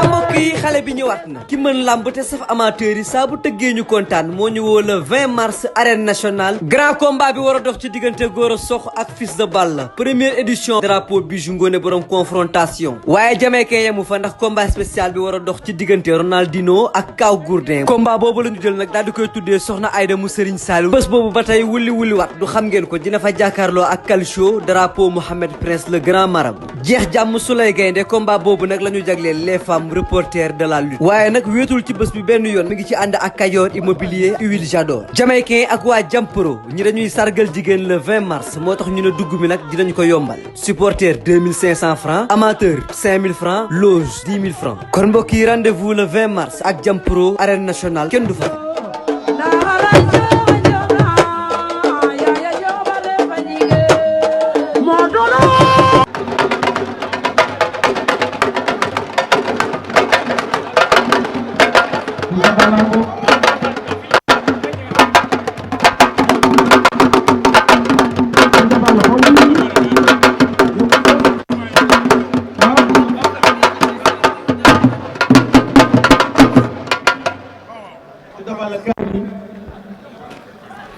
mbokk yi xale bi ñëwaat na ki mën làmb te saf amateur yi saa bu tëggee ñu kontaan moo ñu woo le 20 mars arène nationale grand combat bi war a dox ci diggante Gora Sock ak Fils de Balla première édition drapeau Bijou Ngoné borom confrontation waaye jamaykee yemu fa ndax combat spécial bi war a dox ci diggante Ronaldinho ak Kaw Gourdin combat boobu la ñu jël nag daal di koy tuddee Soxna Aïda mu Serigne Saliou bés boobu ba tey wuli wat du xam ngeen ko dina fa jàkkaarloo ak Calcio drapeau Mohamed Prince le grand marabout jeex jàmm su lay gaynde combat boobu nag la ñu jagleel les femmes reporters de la lutte waaye nag wéetul ci bés bi benn yoon mi ngi ci ànd ak Kayor immobilier huile Jador jamaïcain ak waa Jampro ñi dañuy sargal jigéen le 20 mars moo tax ñu ne dugg mi nag dinañ ko yombal supporter 2500 francs amateur 5000 francs loge 10 000 francs kon mbokk yi rendez-vous le 20 mars ak Jampro arène nationale kenn du fa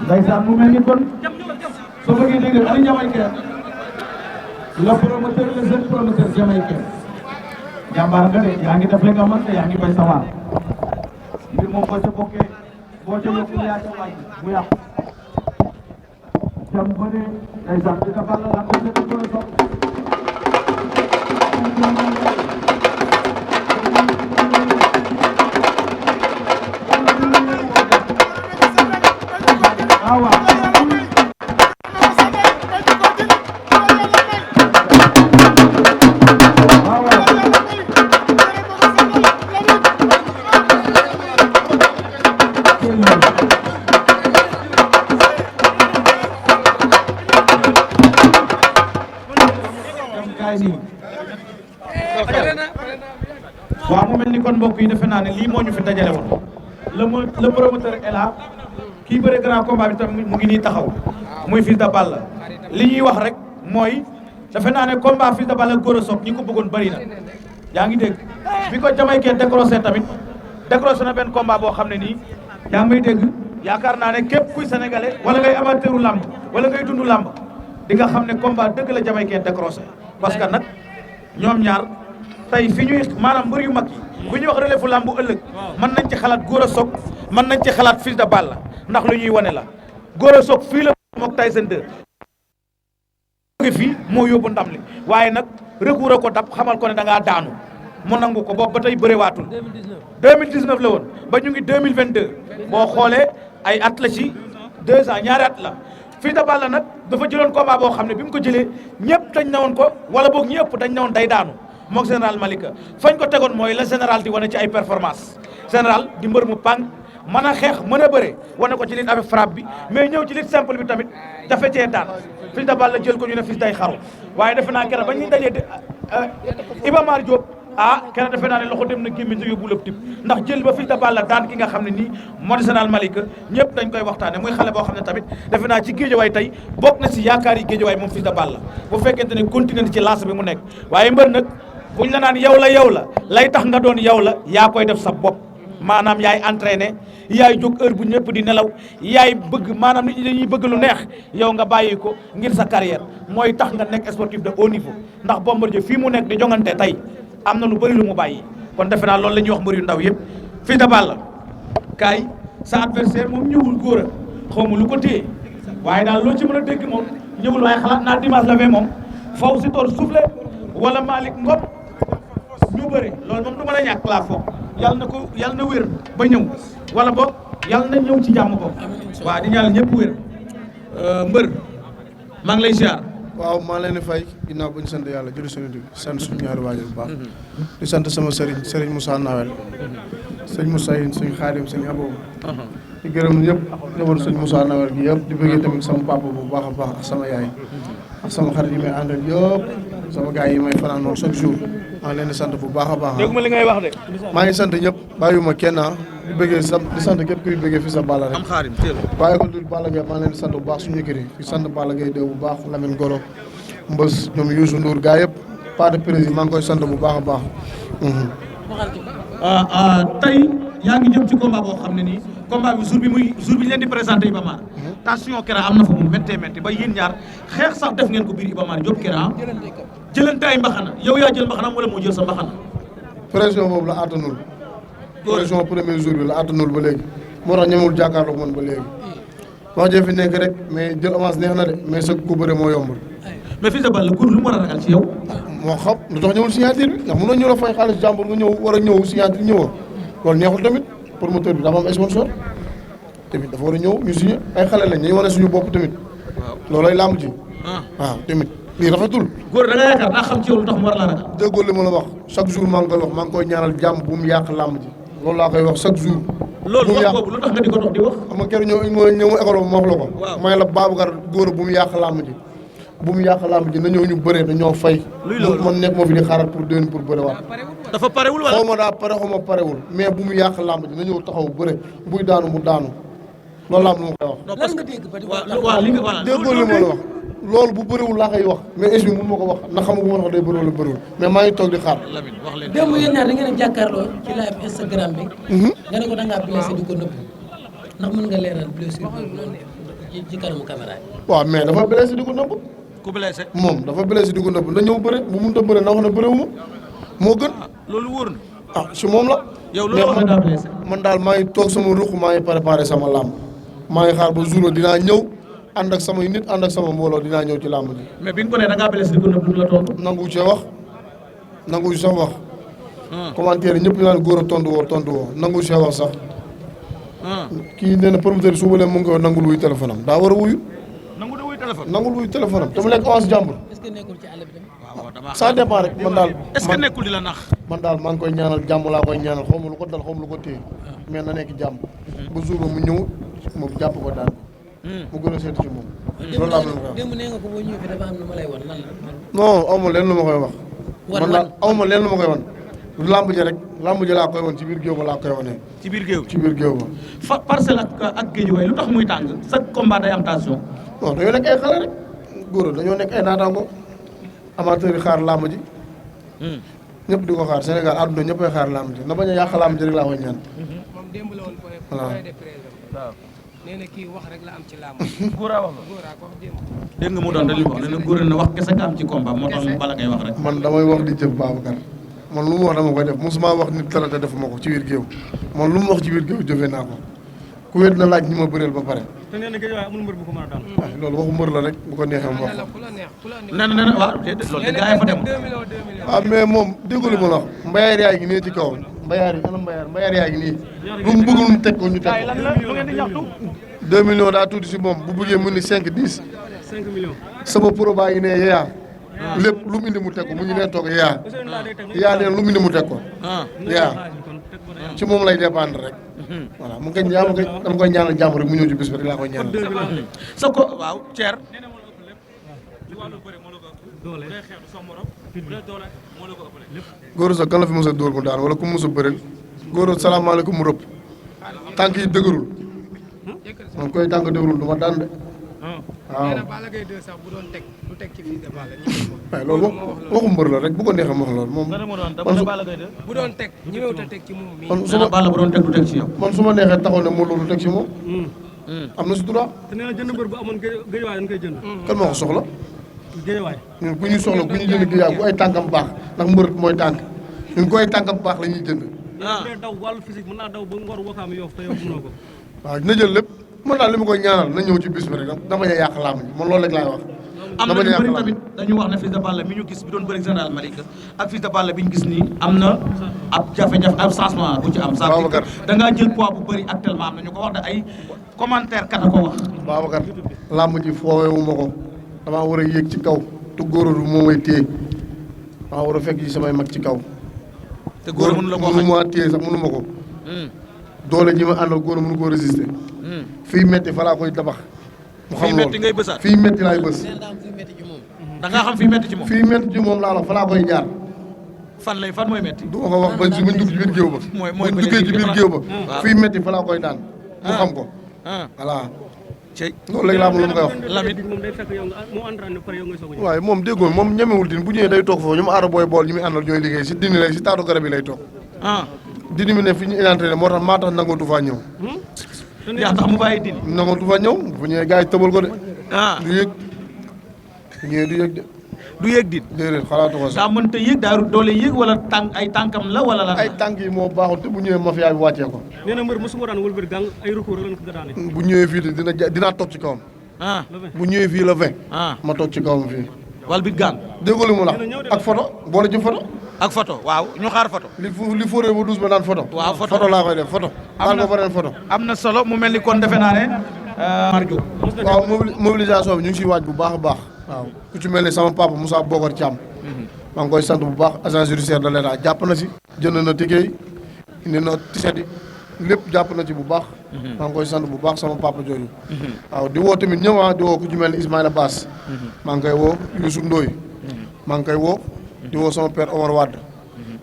Ndeysaan mu mel ni kon soo bëggee dégg ani jamaïcain le promoteur le jeune promoteur jamaïcain jàmbaar nga de yaa ngi def li nga mën te yaa ngi bay sawar mbir moom boo ca bokkee boo ca yokku yaa ca wàññi mu yàqu jam ba ne ndeysaan di ka balla la ko jëkk Gora Sock waaw mu mel ni kon mbokk yi defe naa ne lii moo ñu fi dajale woon le promoteur est là kii bëre grand combat bi tam mu ngi nii taxaw muy Fils de Balla li ñuy wax rek mooy defe naa ne combat Fils de Balla Gora Sock ñi ko bëggoon bëri na yaa ngi dégg bi ko jamaïcain décroché tamit décroché na benn combat boo xam ne nii yaa ngi may dégg yaakaar naa ne képp kuy sénégalais wala ngay amateuru làmb wala ngay dund làmb di nga xam ne combat dëgg la jamaïcain décroché parce que nag ñoom ñaar tey fi ñuy maanaam mbër yu mag yi bu ñuy wax relève lambu ëllëg mën nañ ci xalaat Gora Sock mën nañ ci xalaat Fils de Balla ndax lu ñuy wane la Gora Sock fii la mook Tyson 2 jóge fii moo yóbbu ndam li waaye nag recours a ko dab xamal ko ne da ngaa daanu mu nangu ko boobu ba tey bëréwaatul 2019 la woon ba ñu ngi 2022 boo xoolee ay at la ci 2 ans ñaari at la Fils de Balla nag dafa jëloon combat boo xam ne bi mu ko jëlee ñëpp dañ newoon ko wala boog ñëpp dañ newoon day daanu mook général Malika fañ ko tegoon mooy la général di wane ci ay performance général di mbër mu pànk mën a xeex mën a bëre wane ko ci lutte avec frappe bi mais ñëw ci lutte simple bi tamit dafa cee daan Fils de Balla jël ko ñu ne Fils day xaru waaye defe naa keroog ba ñuy dajee Iba Mar Diop keroog defe naa ne loxo dem na gémmiñ jóge bu lëb tib ndax jël ba Fils de Balla daan ki nga xam ne nii moo di général Malika ñëpp dañ koy waxtaane muy xale boo xam ne tamit defe naa ci géejawaay tey bokk na si yaakaar yi géejawaay moom Fils de Balla bu fekkente ne continuer ci lancé bi mu nekk waaye mbër nag buñ la naan yow la lay tax nga doon yow la yaa koy def sa bopp maanaam yaay entraîné yaay jóg heure bu ñëpp di nelaw yaay bëgg maanaam nit ñi dañuy bëgg lu neex yow nga bàyyi ko ngir sa carrière mooy tax nga nekk sportif de haut niveau ndax Bombardier fii mu nekk di jongante tey am na lu bëri lu mu bàyyi kon defe naa loolu la ñuy wax mbër yu ndaw yëpp Fils de Balla kaay sa adversaire moom ñëwul Gora xaw ma lu ko téye waaye daal loo ci mën a dégg moom ñëwul waaye xalaat naa dimanche la vingt moom faw si toor soufflé wala Malick Ngom ñu bëri loolu moom du mën a ñàkk laa foog yàlla na wér ba ñëw wala boog yàlla na ñëw ci jàmm boog waaw di ñaanal ñëpp wér mbër maa ngi lay ziar. waaw maa leen di fay ginnaaw ba ñu sant yàlla julli sunu di sant suñu ñaari waajur bu baax di sant sama sëriñ Moussa Nawel sëñ Moussa Yin sëñ Xaadim sëñ Abou di gërëm ñëpp ñëwoon sëñ Moussa Nawel gi yëpp di bëggee tamit sama papa bu baax a baax ak sama yaay ak sama xarit yi may àndal yëpp sama gars yi may fanaan noonu chaque jour maa ngi leen di sant bu baax a baax. dégg ma li ngay wax de. maa ngi sant ñëpp bàyyiwuma kenn di bëggee di sant képp kuy bëggee Fils de Balla rek. am xaarim teel bàyyi ko dul Balla Gaye maa ngi leen di sant bu baax suñu kër yi di sant Balla Gaye de bu baax Lamine Golo Mbës ñoom Youssou Ndour gaa yëpp pas de président maa ngi koy sant bu baax a baax. tey yaa ngi jëm ci combat boo xam ne nii combat bi jour bi ñu leen di présenté Iba Mar tension Kera am na fa mu méttee métti ba yéen ñaar xeex sax def ngeen ko biir Iba Mar Diop Kera jëlante ay mbaxana yow yaa jël mbaxana wala moo jël sa mbaxana. pression boobu la attanul. pression premier jour bi la attanul ba léegi moo tax ñemewul jàkkaarloog man ba léegi wax jee fi nekk rek mais jël avance neex na de mais sa ku bëre moo yombul. mais Fils de Balla góor lu mu war a ragal ci yow. moo xam lu tax ñëwul signature bi ndax mënoo ñëw la fay xaalis jàmbur nga ñëw war a ñëw signature ñëwoo loolu neexul tamit promoteur bi dafa am sponsor tamit dafa war a ñëw ñu signé ay xale lañ dañu wane suñu bopp tamit. waaw loolay làmb ji. waaw tamit lii rafetul. góor da nga yaakaar daa xam ci yow lu tax mu war laa ragal. déggoo li ma la wax chaque jour maa ngi koy wax maa ngi koy ñaanal jàmm bu mu yàq làmb ji loolu laa koy wax chaque jour. loolu wax boobu lu tax nga di ko dox di wax. xam nga keroog ñëw école ma wax la ko. waaw may la Babacar góor bu mu yàq làmb ji. bu mu yàq làmb ji na ñëw ñu bëree dañoo fay. luy loolu man nekk moo fi di xaaral pour déwén pour bëre waat. dafa parewul wala xaw ma daa pare xaw ma parewul mais bu mu yàq làmb ji na ñëw taxaw bëre buy daanu mu daanu loolu làmb lu ma koy wax. lan nga dégg ba di waaw li nga voilà déggoo li ma la wax loolu bu bëriwul laa koy wax mais est-ce que mun ma ko wax ndax xamagu ma wax day bëri wala bëriwul mais maa ngi toog di xaar. démb yéen ñaar da ngeen a jàkkaarloo ci live Instagram bi. nga ne ko da ngaa blessé di ko nëbb ndax mën nga leeral blessure boobu noonu ci kanamu caméra yi. waaw mais dafa blessé di ko nëbb. ku blessé. moom dafa blessé di ko nëbb na ñëw bëre bu mënut a bëre na wax ne bëriwuma moo gën. loolu wóor na. ah si moom la. yow loolu wax daa blessé. man daal maa ngi toog sama ruq maa ngi préparé sama làmb maa ngi xaar ba jour dinaa ñëw ànd ak samay nit ànd ak sama mbooloo dinaa ñëw ci làmb ji. mais bi nga ko nee da ngaa blessé di ko nëbb du la tontu. nangu ci wax nangu ci sax wax. commentaire yi ñëpp ñu naan góor a tontu woo nangu ci wax sax. kii nee na promoteur bi suba leen mu ngi koy nangul wuyu téléphone am daa war a wuyu. nangul wuyu téléphone. nangul wuyu téléphone am dama lekk avance jàmbur. est-ce que nekkul ci àll bi tamit. ça dépend rek man daal. est-ce que nekkul di la nax. man daal maa ngi koy ñaanal jàmm laa koy ñaanal xaw ma lu ko dal xaw ma lu ko téye mais na nekk jàmm ba jour ba mu ñëw mu jàpp ko daal mu gën a seetu ci moom. loolu laa am démb nee nga ko boo ñëwee fi dafa am lu ma lay wan lan la. non aw ma leen lu ma koy wax. man daal aw ma leen lu ma koy wan. lamb ji rek lamb ji laa koy wan ci biir géew ba laa koy wane. ci biir géew ci biir géew ba. fa Parcelles ak Guédiawaye lu tax muy tàng sa combat day am tension. non dañoo nekk ay xale rek góor dañoo nekk ay naataango amateur yi xaar lamb ji. ñëpp di ko xaar Sénégal àdduna ñëpp ay xaar lamb ji na bañ a yàq lamb ji rek laa koy ñaan. moom démb la woon voilà waaw nee na kii wax rek la am ci làmb. Gora wax la Gora ko wax démb. dégg nga mu doon dañuy wax ne na Gora na wax kese nga am ci combat moo tax mu bala ngay wax rek. man damay wax di jëf Babacar man lu mu wax dama koy def mosuma wax nit dara te defuma ko ci biir géew man lu mu wax ci biir géew jëfee naa ko ku wet na laaj ñi ma bëreel ba pare. te nee na Guédiawaye amul mbër bu ko mën a daan. waaw loolu waxu mbër la rek bu ko neexee mu wax ko. ku la neex ku la neex. nee na waaw loolu de gars yi fa dem. 2 millions 2 millions. waaw mais moom déggu li ma la wax mbayaar yaa ngi nii ci kaw mbayaar yi ana mbayaar yaa ngi nii lu mu bëgg ñu teg ko ñu teg ko. lan la lu ngeen di ñaxtu. 2 millions daa tuuti si moom bu bëggee mu ni 5 10 5 millions. sama pro baa ngi ne yeeyaa lépp lu mu indi mu teg ko mu ñu nee toog yeeyaa yeeyaa neen lu mu indi mu teg ko yeeyaa ci moom lay dépendre rek voilà mu ngi koy ñaan dama koy ñaanal jàmm rek mu ñëw ci bis bi rek laa koy ñaanal. sa ko waaw Thier. góor sax kan la fi mos a dóor mu daan wala ku mos a bëreel góor salaamaaleykum mu rëpp tànk yi dëgërul man koy tànk dëgërul du ma daan de waaw. nee na Balla Gaye 2 sax bu doon teg du teg ci Fils de Balla. waaye loolu waxu mbër la rek bu ko neexee mu wax loolu moom. bu doon teg ñëwut a teg ci moom mii. man su ma Balla bu doon teg du teg ci yow. man su ma neexee taxaw ne Modou Lo du teg ci moom. am na si droit. te nee na jënd mbër bu amoon Guédiawaye dañ koy jënd. kan moo ko soxla. Guédiawaye. ñun bu ñuy soxla bu ñu jënd Guédiawaye bu ay tànkam baax ndax mbër mooy tànk ñun ku ay tànkam baax la ñuy jënd. ah bu dee daw wàllu physique mën naa daw ba Ngor Wakaam Yoff te yow mënoo ko. waaw dina jël lépp man daal li ma koy ñaanal na ñëw ci bis bi rek dama bañ a yàq làmb ji man loolu rek laay wax. am na ñu bëri tamit dañu wax ne Fils de Balla mi ñu gis bi doon bëri général Malika ak Fils de Balla bi ñu gis nii am na ab jafe-jafe ab changement bu ci am. Babacar da ngaa jël poids bu bëri actuellement am na ñu ko wax ne ay commentaire kat a ko wax. Babacar làmb ji fooweewu ma ko damaa war a yéeg ci kaw te góoróodu moo may téye damaa war a fekk ci samay mag ci kaw. te góor mënu la ko mënu maa téye sax mënu ma ko. doole ji ma àndal góor mënu koo résister. fii metti fa laa koy tabax. mu xam fii metti ngay bësaat fii metti laay bës. da ngaa xam fii metti ci moom. fii metti ci moom laa la fa laa koy jaar. fan mooy metti. du ma ko wax ba si buñ dugg ci biir géew ba. mooy buñ duggee ci biir géew ba. fii metti fa laa koy daan. mu xam ko. voilà. loolu léegi laa am lu mu koy wax. Lamine moom day fekk yow nga moo entraîné pare yow ngay soog a ñëw. waaye moom déggoo moom ñemewul din bu ñëwee day toog foofu ñu mu aara booy bool ñu muy àndal ñooy liggéey si dini lay si taatu garab yi lay toog. dini mi ne fi ñu entraîné moo tax maa tax nangootu faa ñëw. yaa tax mu bàyyi dini. nangootu faa ñëw bu ñëwee gars yi tëbal ko de. du yëg bu ñëwee du yëg de. du yëg din. déedéet xalaatu ko sax. daa mënta yëg daa doole yëg wala ay tànkam la wala la. ay tànk yi moo baaxul te bu ñëwee mafia bi wàccee ko. nee na mbër mosuma daan wëlbër gang ay recours lan ko daane. bu ñëwee fii de dinaa toog ci kawam. bu ñëwee fii la 20. ma toog ci kawam fii. wal bi gang. déggoo li mu la ak photo boole ci photo. ak photo waaw ñu xaar photo. li foree ba 12 ba naan photo. waaw photo laa koy def photo. am na solo mu mel ni kon defe naa ne. Marjo. waaw mobilisation bi ñu ngi siy waaj bu baax a baax. waaw ku ci mel ni sama papa Moussa Bokar Thiam. maa ngi koy sant bu baax agent judiciaire de l'État jàpp na si. jënd na ticket indi na tiset yi lépp jàpp na ci bu baax. maa ngi koy sant bu baax sama papa jooju. waaw di woo tamit ñëw di woo ku ci mel ni Ismaïla Bass. maa ngi koy woo Youssou Ndoye. maa ngi koy woo. di woo sama père Omar Wade.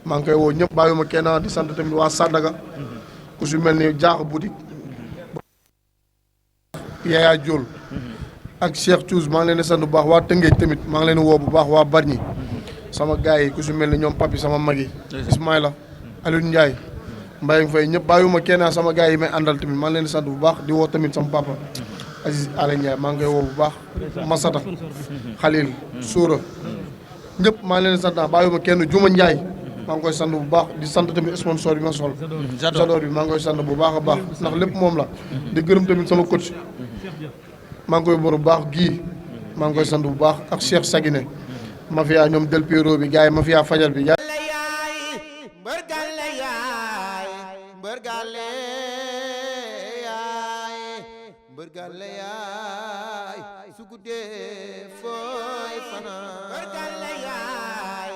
maa ngi koy woo ñëpp bàyyiwuma kenn di sant tamit waa Sandaga. ku si mel ni Diakh Boutique. Yaya Diol. ak Cheikh Thiouz maa ngi leen di sant bu baax waa Tëngéej tamit maa ngi leen di woo bu baax waa Bargny. sama gars yi ku si mel ni ñoom papi sama mag yi. Ismaïla Aliou Ndiaye. Mbaye Faye ñëpp bàyyiwuma kenn sama gars yi may àndal tamit maa ngi leen di sant bu baax di woo tamit sama papa. Aziz Alain Ndiaye maa ngi koy woo bu baax. Masata Khalil Soura. ñëpp maa ngi leen di sant bàyyiwuma kenn Juma Ndiaye. maa ngi koy sant bu baax di sant tamit sponsor bi ma sol. Jador bi maa ngi koy sant bu baax a baax ndax lépp moom la. di gërëm tamit sama coach. maa ngi koy bu baax gii. maa ngi koy sant bu baax ak Cheikh Sagine. mafia ñoom Del Piero bi gars yi mafia fajal bi. Bergale yaay su guddee fooy fanaan bergale yaay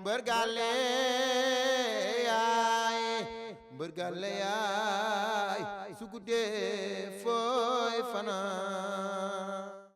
bergale yaay bergale yaay su guddee fooy fanaan